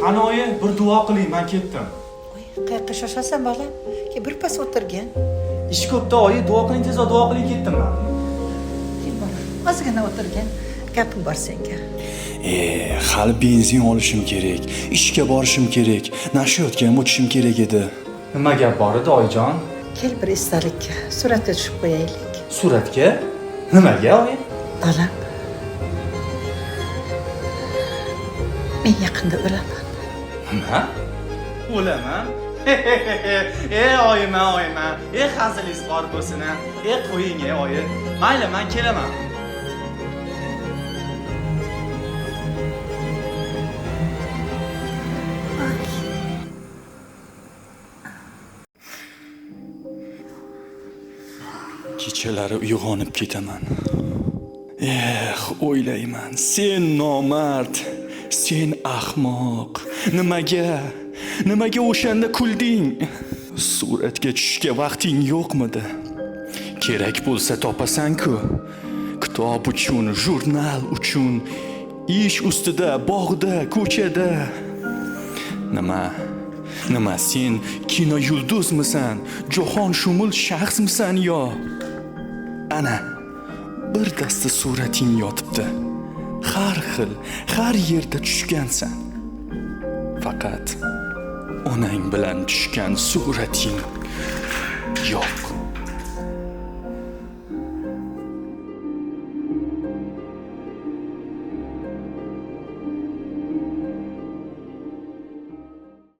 Qani oyi, bir duo qiling, men ketdim. Oy, qayoqqa shoshasan bolam? Kel birpas o'tirgin. Ish ko'pda oyi, duo qiling, tezroq duo qiling, ketdim men. Kel bolam, ozgina o'tirgin. Gapim bor senga. Hali benzin olishim kerak, ishga borishim kerak, nashriyotga ham o'tishim kerak edi. Nima gap bor edi, oyijon? Kel bir esdalikka suratga tushib qo'yaylik. Suratga? Nimaga oyi? Bolam, men yaqinda o'laman. Nima? O'laman? Oyima, oyima. Hazilingiz bor bo'lsin, a. Qo'ying, oyi. Mayli, men kelaman. Kechalari uyg'onib ketaman. O'ylayman, sen nomard, sen ahmoq. Nimaga? Nimaga o'shanda kulding? Suratga tushishga vaqting yo'qmidi? Kerak bo'lsa topasan-ku. Kitob uchun, jurnal uchun, ish ustida, bog'da, ko'chada. Nima? Nima sen kino yulduzmisan? Jahon shumul shaxsmisan yo? Ana, bir dasta surating yotibdi. Har xil, har yerda tushgansan. Faqat onang bilan tushgan surating yo'q.